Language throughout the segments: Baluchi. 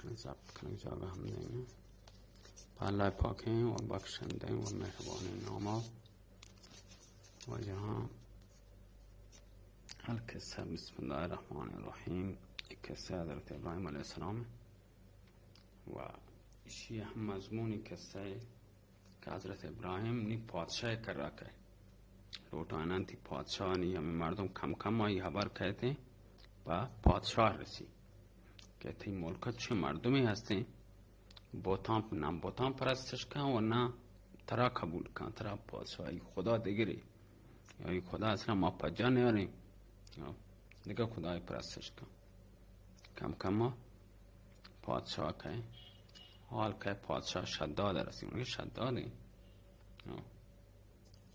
ضبط کنگ جاگہ ہم نہیں ہے۔ پہ اللہ پاکیں و بخشندیں و مہربانیں ناما۔ و یہاں القصہ، بسم اللہ الرحمن الرحیم، قصہ حضرت ابراہیم علیہ السلام۔ و اشی ہم مضمون قصہ ہے کہ حضرت ابراہیم نی پادشاہ کرا کہ لوٹائیناں، تی پادشاہ نی ہمیں مردم کم کم آئی حبر کہتے پہ پادشاہ رسی کہ تی ملک چھ مردمی ہستیں، بوتاں، نہ بوتاں پرستش کن و نہ ترا قبول کن، ترا پادشاہی خدا دگرے، یعنی خدا اصلا ما پجا نیاریں، دگہ خدای پرستش کن۔ کم کم پادشاہ کئے، حال کئے پادشاہ شداد رسی، انہیں شداد ہیں۔ ہاں۔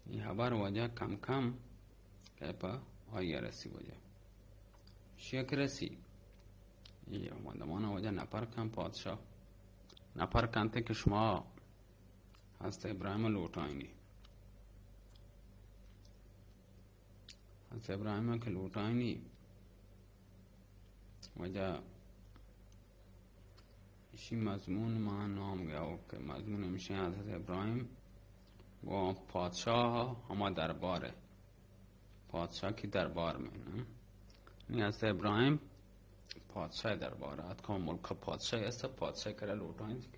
یہ حبر وجہ کم کم کئے پہ آئی رسی وجہ۔ شک رسی۔ یہ مردمان وجہ نپر کن پادشاہ۔ نپر کنتے کہ شما حضرت ابراہیم لوٹائینی۔ حضرت ابراہیم کہ لوٹائینی وجہ اشی مضمون ما نام گیا ہو کہ مضمون ہمشہ حضرت ابراہیم و پادشاہ ہما دربار ہے، پادشاہ کی دربار میں نا؟ یعنی حضرت ابراہیم پادشاہ دربار ہے، اتکا ملک پادشاہ ایسا پادشاہ کرا لوٹائیں کہ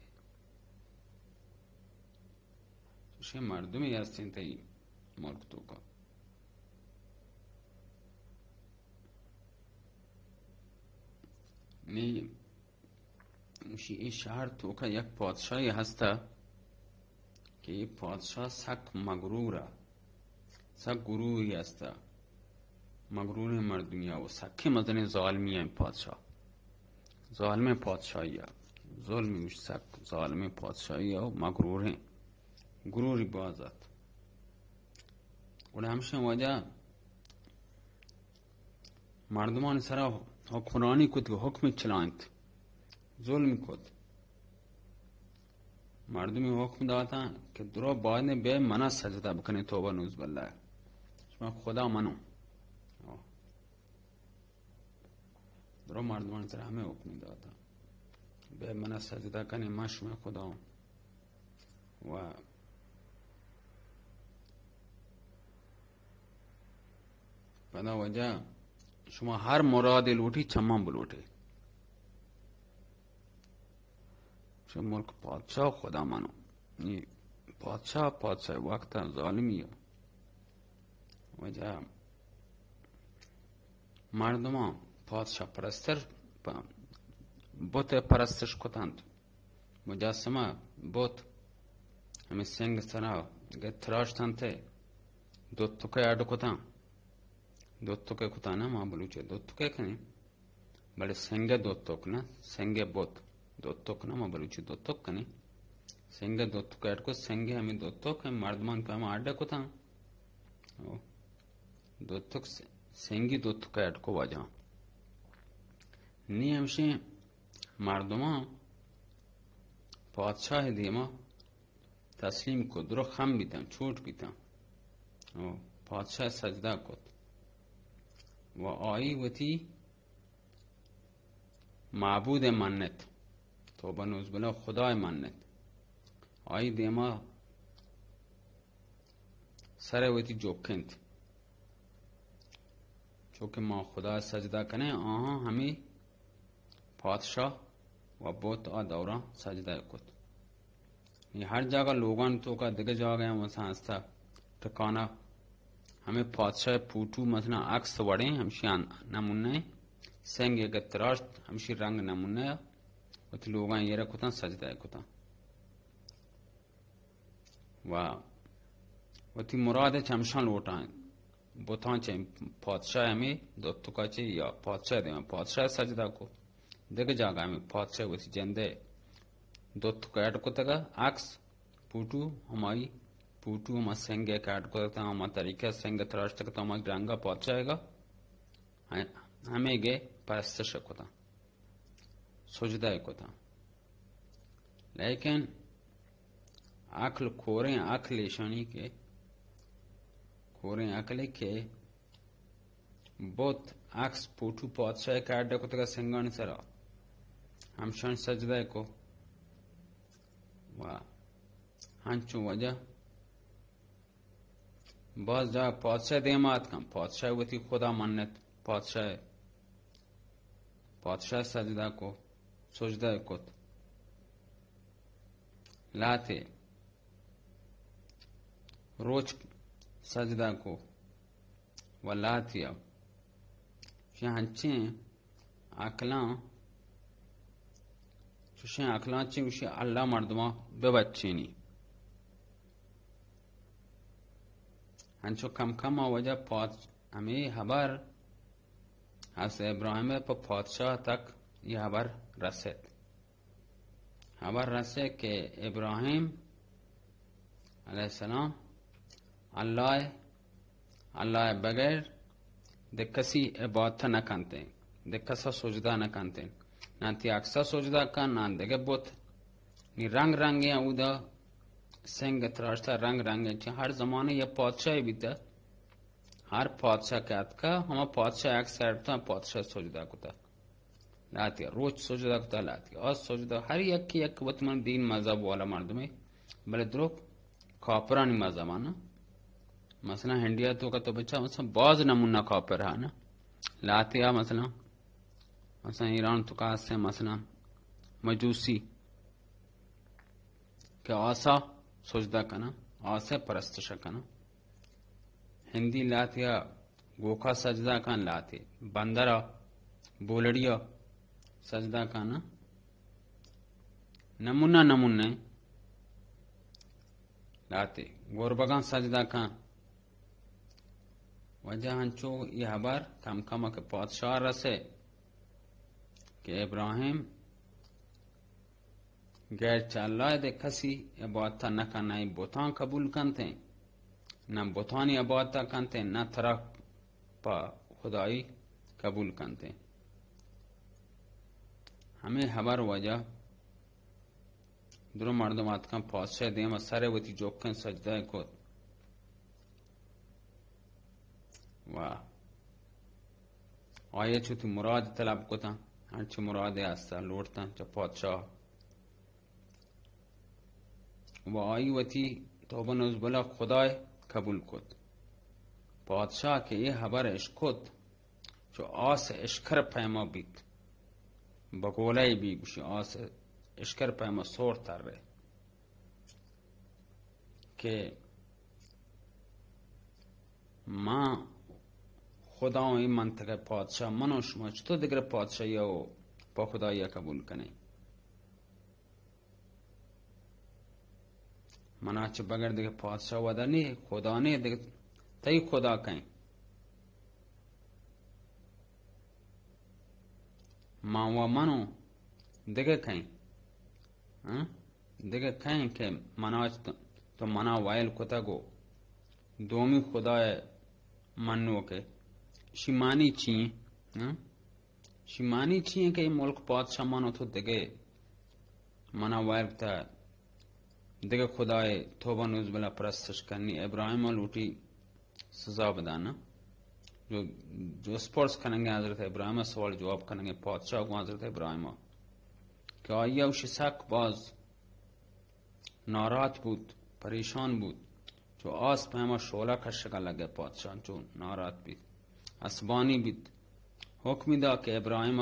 چوشیں مردمے ہستیں تئی ملک توکا۔ نی، گوشی، اے شہر توکا یک پادشاہی ہستا کہ اے پادشاہ سک مغرور ء، سک غروری ہستا، مغروریں مردمی ء و سکیں مزنیں ظالمی ء پادشاہ، ظالمیں پادشاہی ء، ظلمی گوش سک ظالمیں پادشاہی ء و مغروریں، غروری باز ات۔ گڑا ہمشیں وجہ مردمانی سرا حکمرانی کت، حکم چلائینت، ظلم کت۔ مردمی حکم داتاں کہ درو باید بے منا سجدہ بکنے، توبہ نوز باللہ، شما خدا منو۔ درو مردمانی سرا ہمیں حکم داتاں، بے منا سجدہ کنے، ما شما خدا ہوں۔ و پدا وجہ شما ہر مرادے لوٹی، چمان بلوٹے۔ شما ملک پادشاہ خدا منو۔ نی پادشاہ، پادشاہ وقت ظالمی ہو۔ وجہ مردمان پادشاہ پرستر پ-، بت پرستش کتنت۔ مجسمہ بت ہمیں سنگ سرا گت تراشتنت، دوتکے اڈ کتن۔ دوتکے کتن، ما بلوچے دوتکے کنیں، بلے سنگ دوتک نہ، سنگ بت۔ دوتک نہ، ما بلوچی دوتک کنیں۔ سنگ دوتک اڈ کت، سنگ ہمیں دوتک ہم مردمان پہ ہم اڈ کتن۔ او، دوتک س-، سنگی دوتک اڈ کو واجہ۔ نی ہمشیں مردمان پادشاہ دیما تسلیم کت، درو خم بیتن، چوٹ بیتن۔ او، پادشاہ سجدہ کت و آئی وتی معبود منت، توبہ نوز باللہ، خدای منت۔ آئی دیما سر وتی جوکنت۔ چونکہ ما خدا سجدہ کنیں، آہاں ہمیں پادشاہ و بت آ دوراں سجدہ کت۔ یہ ہر جاگہ لوگان توکا دگہ جاگہ ہیں، مثلاً ہستا ٹکانہ ہمیں پادشاہ پوٹو، مثلاً عکس وڑیں، ہمشی آن نمونہ ہیں۔ سنگ یک تراشت، ہمشی رنگ نمونہ ہے۔ وتی لوگان یہ را کتاں، سجدہ کتاں۔ و وتی مراد چمشان لوٹاں۔ بتاں چہ پادشاہ ہمیں دوتکا چہ یا پادشاہ دیما پادشاہ سجدہ کو۔ دگہ جاگہ ہمیں پادشاہ وتی جندے دوتک ایڈ کتگا، عکس، پوٹو، ہمائی پوٹو ہما سنگ ایک ایڈ کتگا، ہما طریقہ سنگ تراشتگ، تو ہما رنگا پادشاہ گا ہمیں گے پرستش کتاں، سجدہ کتاں۔ لیکن عقل، کوریں عقل ایشانی کہ، کوریں عقل کہ بت، عکس، پوٹو پادشاہ کہ اڈ کتگا سنگانی سرا، ہمشان سجدہ کو و ہنچو وجہ باز جا پادشاہ دیما اتکن، پادشاہ وتی خدا منت، پادشاہ، پادشاہ سجدہ کو، سجدہ کت، لاتے روچ سجدہ کو و لاتیا چہ ہنچیں عقلاں، چوشیں عقلاں چہ گوشی اللہ مردماں ببچینی۔ ہنچو کم کم آ وجہ پاد ہمے ہبر حضرت ابراہیم پہ پادشاہ تک یہ ہبر رسیت۔ ہبر رسیت کہ ابراہیم علیہ السلام اللہ، اللہ بغیر دگہ کسی عبادت نہ کنتے، دگہ کسا سجدہ نہ کنتے، نہ تی عکسا سجدہ کن، نہ دگہ بت۔ نی رنگ رنگیں اودا سنگ تراشتا، رنگ رنگیں، چہ ہر زمانے یہ پادشاہ بیتا، ہر پادشاہ کہ اتکا، ہما پادشاہ یک سائیڈ بتا، پادشاہ سجدہ کتا، لاتی روچ سجدہ کتا، لاتی آ سجدہ، ہر یک یک وت من دین مذہب والا مردمے، بلے دروک کافرانی مذہب آنا۔ مثلاً انڈیا تو کا تو بچا مثلاً باز نمونہ کافر ہے نا، لاتی آ مثلاً، مثلاً ایران تو کا ہستیں مثلاً مجوسی کہ آسا سجدہ کنا، آسے پرستش کنا۔ ہندی لاتیا گوکا سجدہ کن، لاتے بندرا، بولڑیا سجدہ کن، نمونہ نمونہ لاتے گوربگاں سجدہ کن۔ وجہ ہنچو یہ ہبر کم کم کہ پادشاہ رسے کہ ابراہیم غیر چہ اللہ دے کسی عبادت نہ کن، نہ بتان قبول کنتے، نہ بتانی عبادت کنتے، نہ ترا پہ خدائی قبول کنتے۔ ہمیں ہبر وجہ درو مردم آتکن پادشاہ دیم سر وتی جوکن سجدہ کت و آیا چوتی مراد طلب کتن، ہرچی مراد آستا لوٹتن چہ پادشاہ و آئی وتی توبہ نزبلا خدای قبول کت۔ پادشاہ کہ اے ہبر اشکت، چو آس اشکر پیما بیت، بگولہ بی گوشی آس اشکر پیما سور ترے کہ ما خدا و اے منطقہ پادشاہ، من و شما چطور دگر پادشاہی و پا خدایا قبول کنیں؟ منا چہ بغیر دگہ پادشاہ ودا نی، خدا نی، دگہ تئی خدا کئیں؟ ما و منو دگہ کئیں؟ ہاں؟ دگہ کئیں کہ منا چ تو، تو منا وائل کتگو دومی خدا منو کہ شی معنی چی؟ ہاں؟ شی معنی چی ایں کہ اے ملک پادشاہ من و تو دگہ منا وائل کتا دگہ خدائے توبہ نوز بلا پرستش کنی؟ ابراہیم لوٹی سزا بدانا۔ جو، جو اسپورس کننگے حضرت ابراہیم سوال جواب کننگے پادشاہ گو حضرت ابراہیم کہ آئی اوشی سک باز ناراحت بوت، پریشان بوت۔ چو آس پیما شولا کشگا لگے پادشاہ چو ناراحت بیت، عصبانی بیت۔ حکمی دا کہ ابراہیم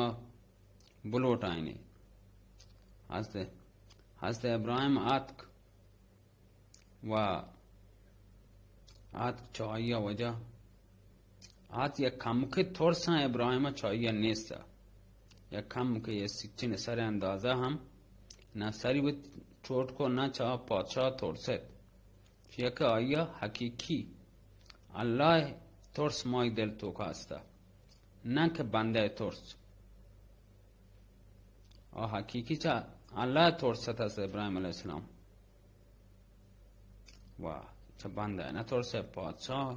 بلوٹائینے۔ حضرت، حضرت ابراہیم آتک و آتک چو آئیا وجہ آت یک کمکے ترساں ابراہیم چو آئیا نیستا۔ یک کمکے یہ سچن سر اندازہ ہم نہ سری بت چوٹ کو نہ چا پادشاہ ترست۔ چیا کہ آئیا حقیقی اللہ ترس مائی دل توکا استا، نہ کہ بندہ ترس۔ آ حقیقی چا اللہ ترست است ابراہیم علیہ السلام۔ و چہ بندہ نہ ترسے۔ پادشاہ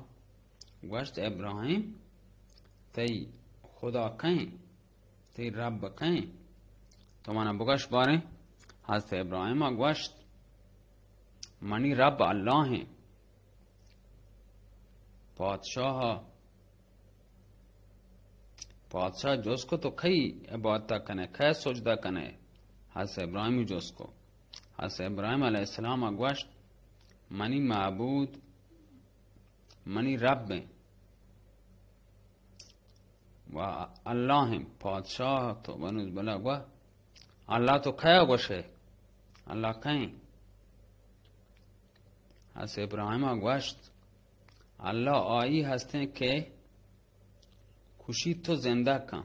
گوشت، ابراہیم، تئی خدا کئیں؟ تئی رب کئیں؟ تو منا بگش باریں۔ حضرت ابراہیم گوشت، منی رب اللہ ہیں۔ پادشاہ پادشاہ جست کو، تو کئی عبادت کنے، کئے سجدہ کنے؟ حضرت ابراہیم جست کو۔ حضرت ابراہیم علیہ السلام گوشت، منی معبود منی رب ایں و اللہ ایں۔ پادشاہ تو بنوز بلا گوا، اللہ تو کیا گوشے؟ اللہ کہیں؟ حضرت ابراہیم گوشت، اللہ آئی ہستیں کہ کشی تو زندہ کن،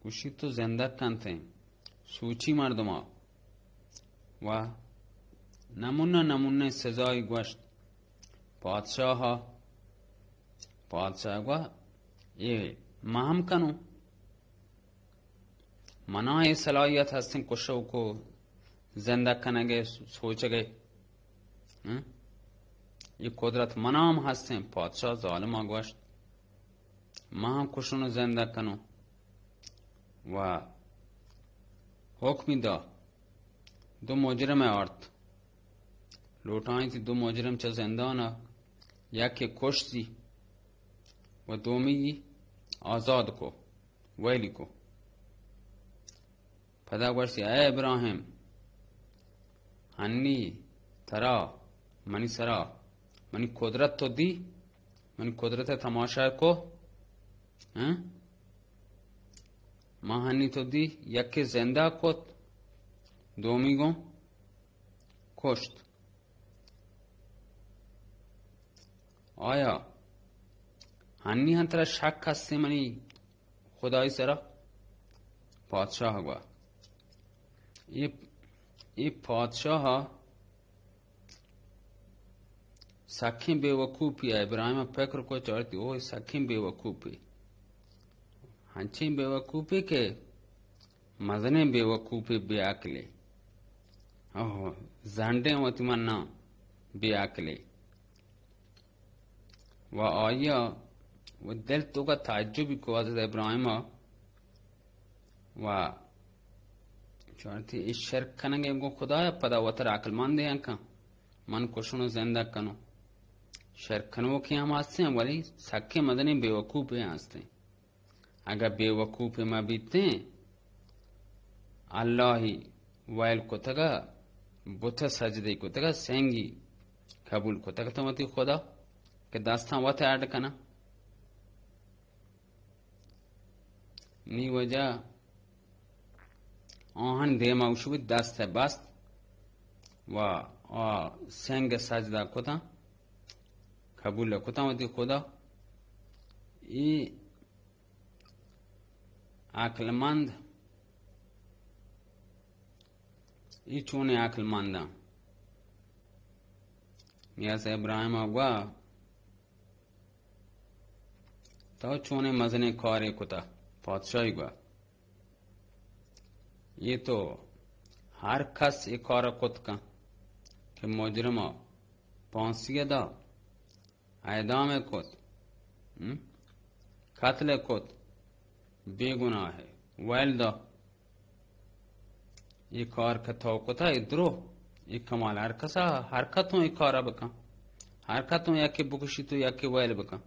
کشی تو زندہ کنتیں، سوچی مردما و نمونہ نمونہ سزائی گوشت۔ پادشاہ، پادشاہ گوا، اے ما ہم کنوں، منا اے صلاحیت ہستیں کشوک و زندہ کنگے، سوچگے۔ ہم؟ اے قدرت منا ہم ہستیں۔ پادشاہ ظالما گوشت، ما ہم کشوں و زندہ کنوں و حکمی دا، دو مجرم آرت، لوٹائیں تی دو مجرم چہ زندانا، یکے کشتی و دومی آزاد کو، ویلی کو۔ پدا گوشتی، اے ابراہیم، ہنی ترا منی سرا منی قدرت تو دی، منی قدرت تماشا کو، ہاں؟ ما ہنی تو دی، یکے زندہ کت، دومی گوں کشت۔ آیا ہنی ہم ترا شک ہستیں منی خدائی سرا؟ پادشاہ گوا، اے، اے پادشاہ سکیں بے وقوفی اے۔ ابراہیم فکر کو، چارتی، او سکیں بے وقوفی، ہنچیں بے وقوفی کہ مزنیں بے وقوفی، بے عقلی۔ اوہ، زنڈیں وتی منا بے عقلی۔ و آیا و دل توکا تعجبی کو حضرت ابراہیم و چارتی، اے شرک کنگے گوں خدایا، پدا وتر عقل مندے انکن، من کشوں و زندہ کنوں۔ شرک کنوکیں ہم ہستیں، ولی سکیں مزنیں بے وقوفے ہستیں۔ اگہ بے وقوفے مہ بیتیں، اللہی ویل کتگا، بت سجدے کتگا، سنگی قبول کتگ تو وتی خدا کہ دستاں وت اڈ کناں۔ نی وجہ آہن دیما اوشوی دست بست و آ سنگ سجدہ کتاں، قبول کتاں وتی خدا۔ ای عقلمند، ای چونیں عقلمنداں؟ نیاز ابراہیم گوا، تو چونیں مزنیں کارے کتا؟ پادشاہی گوا، یہ تو ہر کس یہ کار کت کن کہ مجرم پانسی دا، اعدام کت، ہم؟ قتل کت، بے گناہ ہے، ویل دا۔ یہ کار کہ تو کتا، یہ درو، یہ کمال ہر کسا، ہر کتوں یہ کارا بکن، ہر کتوں یکی بکشی تو یکی ویل بکن۔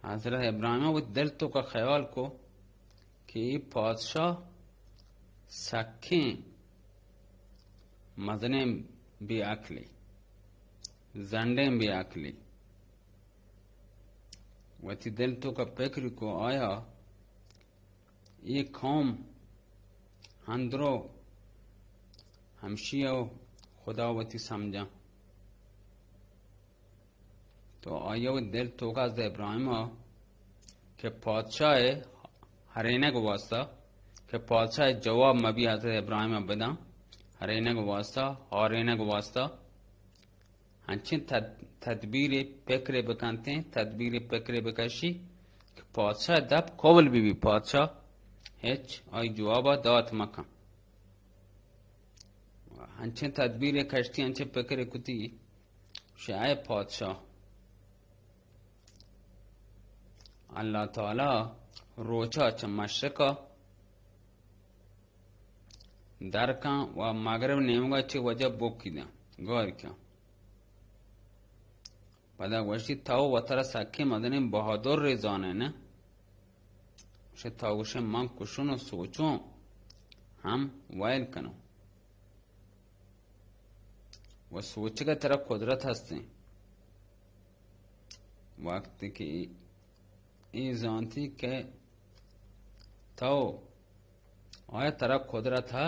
حضرت ابراہیم وہ دل توکا خیال کو کہ یہ پادشاہ سکیں مزنیں بے عقلی، زنڈیں بے عقلی۔ وتی دل توکا فکر کو، آیا یہ قوم ہندرو ہمشی و خدا وتی سمجھاں؟ تو آیا و دل توکا حضرت ابراہیم کہ پادشاہ ہرینگ واسطہ، کہ پادشاہ جواب مبی حضرت ابراہیم بداں، ہرینگ واسطہ، ہارینگ واسطہ، ہنچیں تد-، تدبیر پکر بکنتیں، تدبیر پکر بکشی کہ پادشاہ دپ قبول بی بی، پادشاہ ہچ آئی جوابا دات مکن۔ ہنچیں تدبیر کشتی، ہنچیں پکر کتی، شاہ پادشاہ، اللہ تعالی روچا چہ مشرقا درکاں و مغرب نیمگا چہ وجہ بوکی داں، گار کاں۔ پدا گوشتی، تو وترا سکیں مزنیں بہادر رے زانے نہ؟ گوشتی، تو گوشے من کشون و سوچوں، ہم ویل کنوں۔ و سوچگ ء ترا قدرت ہستیں۔ وقت کہ اے زانتی کہ تو آیا ترا قدرت ء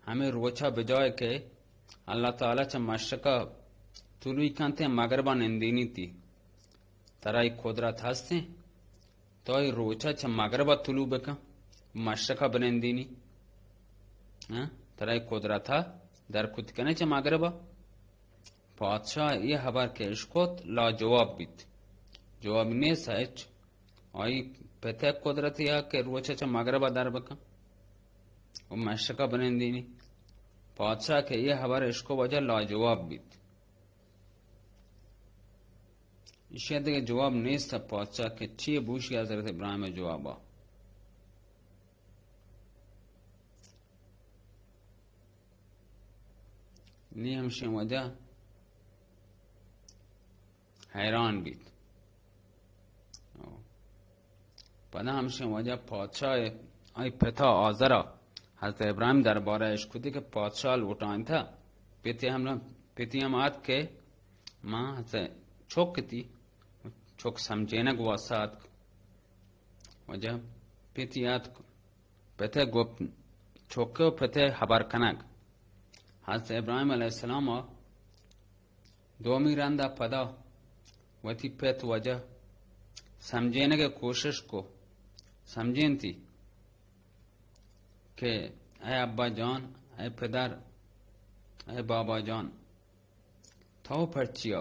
ہمے روچ ء بجائے کہ اللہ تعالی چہ مشرق ء طلوع کنت ء مغرب ء نندینیتی، ترا اے قدرت ہستیں؟ تو اے روچ ء چہ مغرب ء طلوع بکن، مشرق ء بنندینی۔ ہاں؟ ترا اے قدرت ء در کت کنے چہ مغرب ء۔ پادشاہ اے ہبر کہ اشکت لاجواب بیت۔ جواب نیست ہچ۔ آئی پتہ قدرتی ء کہ روچ ء چہ مغرب ء در بکن و مشرق ء بنندینی۔ پادشاہ کہ اے ہبر اشکت واجہ لاجواب بیت۔ ایشی ء دگہ جواب نیست۔ پادشاہ کہ چی بوشی حضرت ابراہیم ء جواب ء؟ نی ہمشیں وجہ حیران بیت۔ پدا ہمشیں وجہ پادشاہ آئی پتا آزرا حضرت ابراہیم دربارہ اشکتی کہ پادشاہ لوٹائینتا، پتی ہم، پتی ہم آتک کہ ما حضرت چک تی، چک سمجھینگ واسطہ آتک۔ وجہ پتی آتک، پتے گپ چک و پتے ہبر کنگ۔ حضرت ابراہیم علیہ السلام دومی رندا پدا وتی پت وجہ سمجھینگ ء کوشش کو، سمجھینتی کہ اے ابا جان، اے پدر، اے بابا جان، تو پرچیا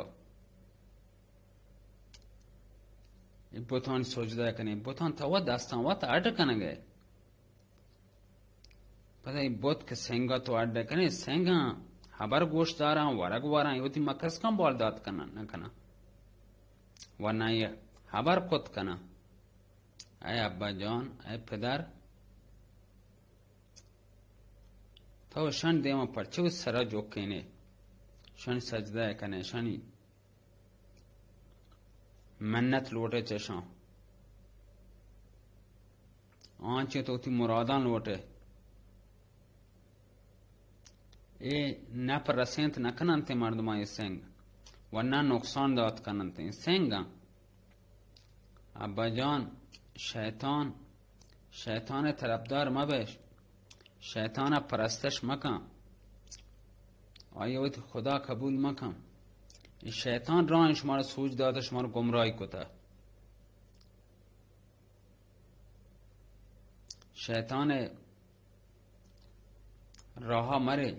اے بتانی سجدہ کنے؟ بتان تو دستان وت اڈ کنگے۔ پدا اے بت کہ سنگا تو اڈ کنے، سنگاں ہبر گوش داراں، ورگ واراں، اے وتی مکسکاں بال دات کناں، نہ کناں۔ ورنہ اے ہبر کت کناں۔ اے ابا جان، اے پدر، تو شان دیما پرچہ سرا جوکینے؟ شان سجدہ کنے، شانی منت لوٹے چشاں۔ آنچے تو تی مراداں لوٹے۔ اے نپ رسینت نہ کننت مردماں اے سنگ، و نہ نقصان دات کننت اے سنگاں۔ ابا جان، شیطان، شیطان ء طرفدار مبش، شیطان ء پرستش مکن، آئی ء وتی خدا قبول مکن۔ اے شیطان راہ شمارا سوج داتا، شمارا گمراہی کتا۔ شیطان ء راہ مرے۔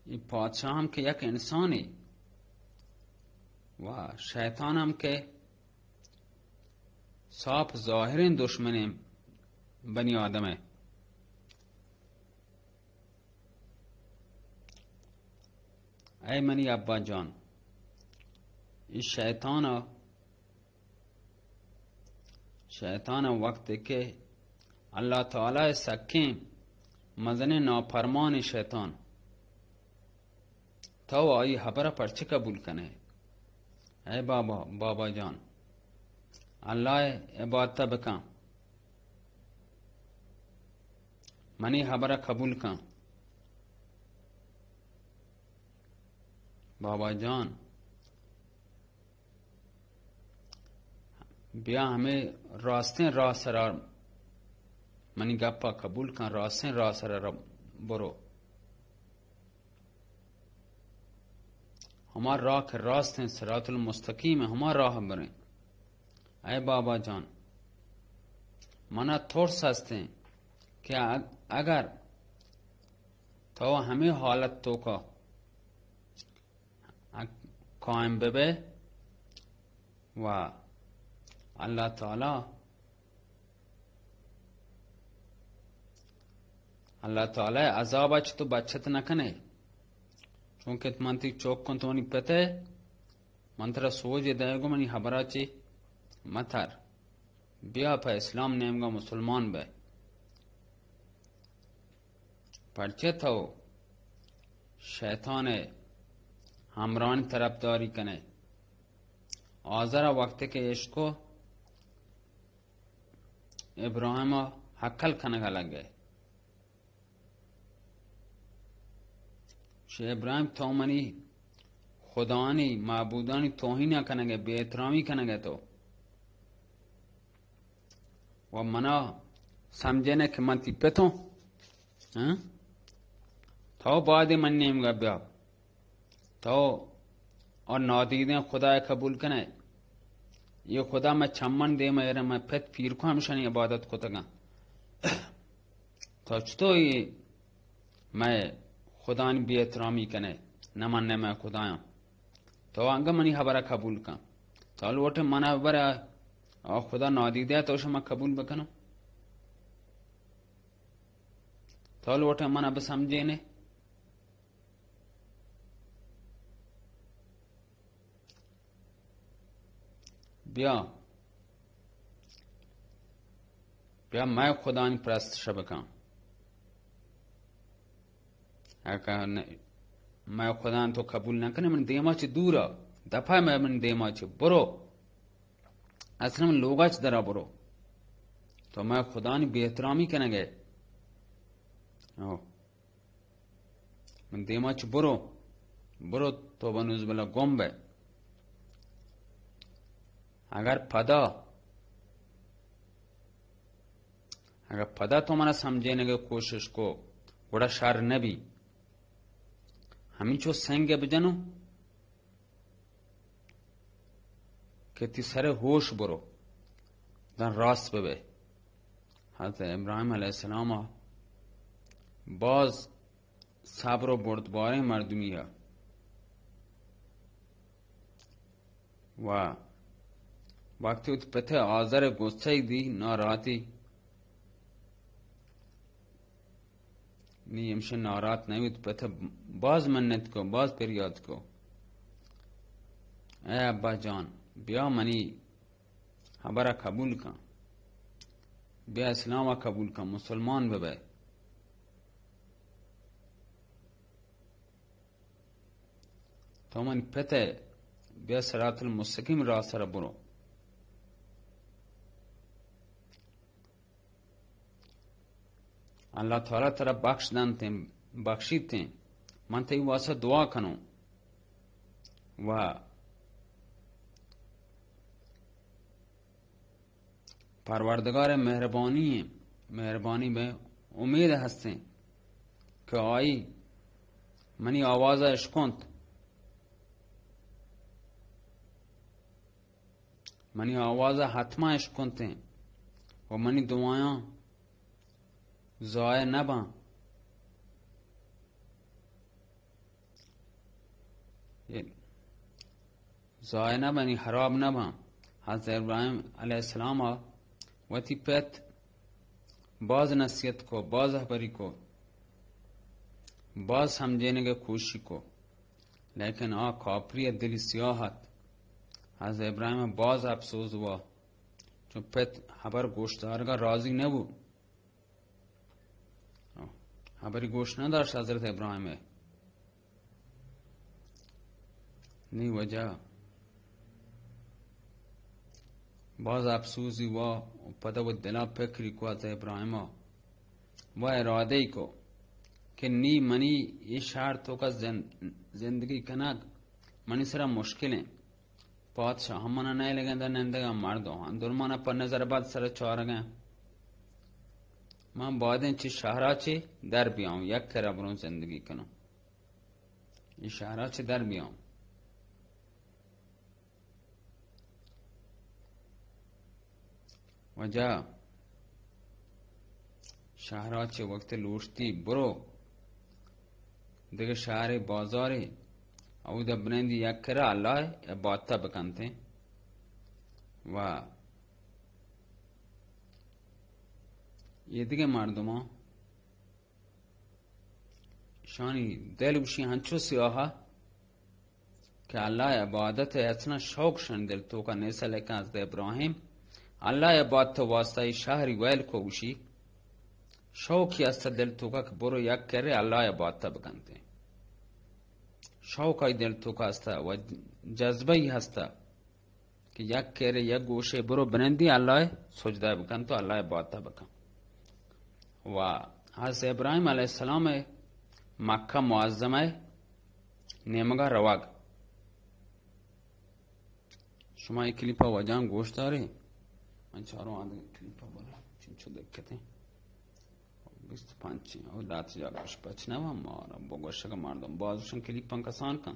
اے پادشاہ ہم کہ یک انسانے و شیطان ہم کہ صاف ظاہریں دشمنیں بنی آدم ہے۔ اے منی ابا جان، اے شیطان ء شیطان ء وقت کہ اللہ تعالی ء سکیں مزنیں نافرمانیں شیطان، تو آئی حبر ء پرچہ قبول کنے؟ اے بابا، بابا جان، اللہ ء عبادت ء بکن، منی حبر ء قبول کن۔ بابا جان، بیا ہمے راستیں راہ سرا منی گپا قبول کن، راستیں راہ سرا ر-، برو۔ ہما راہ کہ راستیں صراط المستقیم، ہما راہ بریں۔ اے بابا جان، منا ترس ہستیں کہ ا-، اگر تو ہمے حالت توکا قائم ببے و اللہ تعالی، اللہ تعالی عذاب اچ تو بچت نہ کنے، چونکہ من تی چوک کن تو منی پتے، من ترا سوج دے گو، منی حبرا چی متر، بیا پہ اسلام نیمگا مسلمان بے۔ پرچہ تو شیطان ء ہمراہانی طرفداری کنے؟ آزر ء وقت کہ اشکو ابراہیم ء ہکل کنگ ءَ لگ ئے۔ شہ ابراہیم، تو منی خدانی، معبودانی توہین ءَ کنگ ئے، بے احترامی کنگ ئے تو۔ و منا سمجھینے کہ من تئی پت اوں؟ ہاں؟ تو باید منی نیمگا بیا۔ تو اور نادیدیں خدا قبول کنے۔ یہ خدا میں چمن دے میں، میں پت پیرکو ہمشانی عبادت کتگاں۔ تو چطور یہ میں خدانی بے احترامی کنے، نہ من نہ میں خدایاں؟ تو انگا منی خبر قبول کن۔ تو لوٹ منا بر آ خدا نادیدہ تو شما قبول بکنو۔ تو لوٹ منا بسمجھینے۔ بیا، بیا مئے خدانی پرستش بکن۔ اگاں نہ، مئے خدان تو قبول نہ کنے، من دیما چہ دورا، دفع مئے من دیما چہ برو۔ اصلا من لوگا چہ درا برو۔ تو مئے خدانی بے احترامی کنگے۔ او۔ من دیما چہ برو، برو، تو بنوز بلا گم بے۔ اگر پدا، اگر پدا تو منا سمجھینگے کوشش کو، گڑا شر نبی۔ ہمینچو سنگ بجنو کہ تی سر ہوش برو، داں راست ببے۔ حضرت ابراہیم علیہ السلام باز صبر و بردباریں مردمی ء۔ و وقتی وتی پت آزر غصہ دی، ناراحتی، نی ہمشہ ناراحت نہ بیت، پت باز منت کو، باز پریاد کو، اے ابا جان، بیا منی خبر ء قبول کن، بیا اسلام ء قبول کن، مسلمان ببئے۔ تو منی پت ئے، بیا صراط المستقیم راہ سر برو۔ اللہ تعالی ترا بخش دنت، بخشیت۔ من تئی واسطہ دعا کنوں و پروردگار مہربانی، مہربانی میں امید ہستیں کہ آئی منی آواز اشکنت، منی آواز حتما اشکنتیں و منی دعایاں ضائع نہ باں۔ ضائع نہ بنی، خراب نہ باں۔ حضرت ابراہیم علیہ السلام ء وتی پت باز نصیحت کو، باز ہبری کو، باز سمجھینگ ء کوشش کو، لیکن آ کاپری ء دلی سیاہ ات۔ حضرت ابراہیم ء باز افسوس ہوا، چون پت ہبر گوشدارگ ء راضی نہ بو۔ ہبری گوش نہ داشت حضرت ابراہیم ء۔ نی وجہ باز افسوسی وا، پدا و دلا فکری کو حضرت ابراہیم ء و ارادہ ای کو کہ نی منی یہ شہر توکا زند-، زندگی کنگ منی سرا مشکل ہیں۔ پادشاہ ہم منا نئیلگیں، در نندگاں مردم ہم درمانا پر نظر بد سر چارگیں۔ من بادیں چہ شہرا چہ در بیاؤں، یک کرا بروں زندگی کنوں۔ یہ شہرا چہ در بیاؤں۔ وجہ شہرا چہ وقت لوشتی برو دگہ شہرے بازارے، اودا بنندی یک کرا اللہ عبادت بکنتے و یہ دگہ مردمان شانی دل گوشی ہنچو سیاہا کہ اللہ عبادت ء اصلاً شوق شن دل توکا نیست، لیکن حضرت ابراہیم اللہ عبادت واسطہ ای شہری ویل کو گوشی شوقی است دل توکا کہ برو یک کرے اللہ عبادت بکنتے۔ شوق آئی دل توکا است و جذبہ ای ہست کہ یک کرے یک گوشے برو بنندی اللہ سجدہ بکن تو اللہ عبادت بکن۔ و حضرت ابراہیم علیہ السلام مکہ معظمہ نیمگا روگ۔ شما اے کلیپا واجہاں گوش دارے؟ من چاروں آدگہ کلیپا بلا چنچو دکتیں۔ بیست و پنچ او دات جاگاش پچ نہ وا مارا بگوشگ مردم باز شن کلیپاں کسان کن۔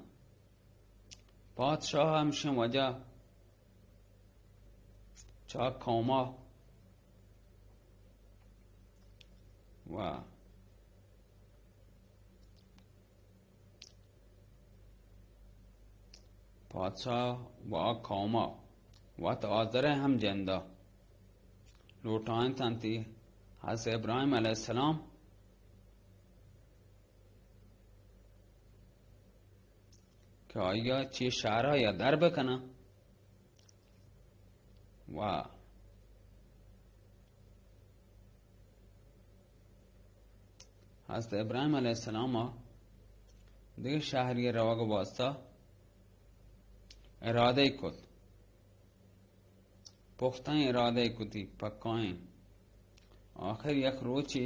پادشاہ ہمشیں وجہ چا قوما و پادشاہ و آ قوما وت آزر ہم جندا لوٹائینت انتی حضرت ابراہیم علیہ السلام کہ آیا چی شہرا یا در بکنن و حضرت ابراہیم علیہ السلام دگہ شہری روگ واسطہ ارادہ کت، پختہ ارادہ کتی، پکائیں۔ آخر یک روچی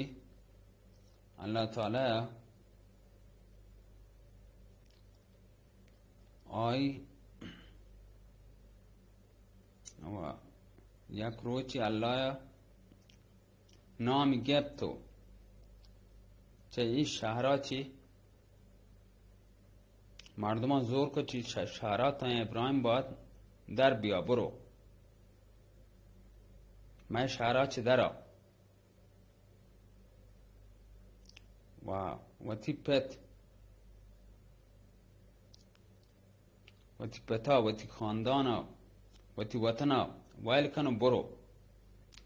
اللہ تعالی آئی و یک روچی اللہ نامی گپت و چہ ای شہرا چی مردمان زور کو چی ش-، شہرا تا ابراہیم باید در بیا برو، میں شہرا چی درا و وتی پت، وتی پتا، وتی خاندانا، وتی وطنا ویل کن و برو۔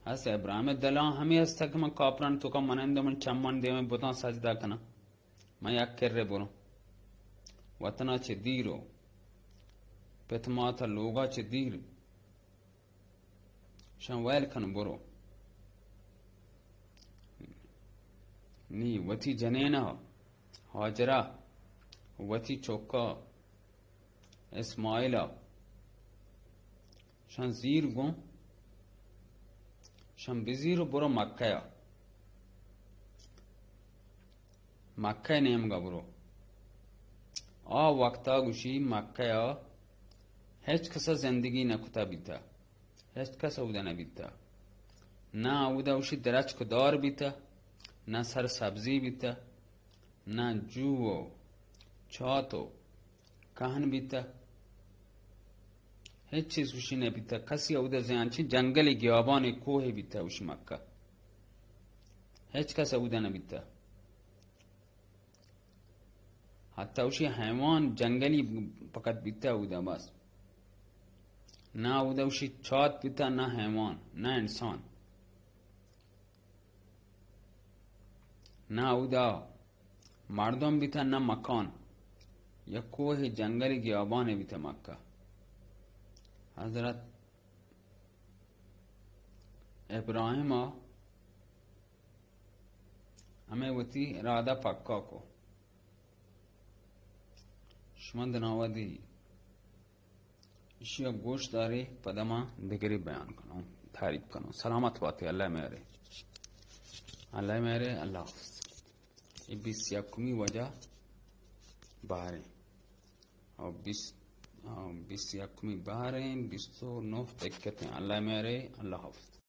حضرت ابراہیم دلان ہمیں ہستا کہ من کافران توکا منند من چمان دیمیں بتان سجدہ کناں، من یک کرے برو۔ وطنا چہ دیر و پت ماتا لوگا چہ دیر۔ شان ویل کن برو۔ نی وتی جنینا ہاجرہ، وتی چوکا اسماعیلا شان زیر گوں، شان بزیر و برو مکہ یا۔ مکہ نیمگا برو۔ آ وقتا گوشی مکہ ء ہچ کسا زندگی نہ کتا بیتا، ہچ کس اودا نہ بیتا، نہ اودا اوشی درچک دار بیتا، نہ سر سبزی بیتا، نہ جو و چات و کہن بیتا، ہچ چیز اوشی نہ بیتا۔ کسی اودا زیان چی جنگل گیابان کوہ بیتا اوشی مکہ، ہچ کس اودا نہ بیتا۔ حتی اوشی حیوان جنگلی پکت بیتا اودا بس۔ نہ اودا اوشی چات بیتا، نہ حیوان، نہ انسان۔ نہ اودا مردم بیتا، نہ مکان۔ یک کوہ جنگل گیابان بیتا مکہ۔ حضرت ابراہیم ہمیں وتی ارادہ پکا کو۔ شما دناودی ایشی ء گوش دارے، پدا ما دگری بیان کنوں، تعریف کنوں۔ سلامت باتے، اللہ مہرے، اللہ مہرے، اللہ حافظ۔ اے بیست یکمی وجہ بہریں، اور بیست، ہاں، بیست یکمی بہریں، بیست و نو دقتیں۔ اللہ مہرے، اللہ حافظ۔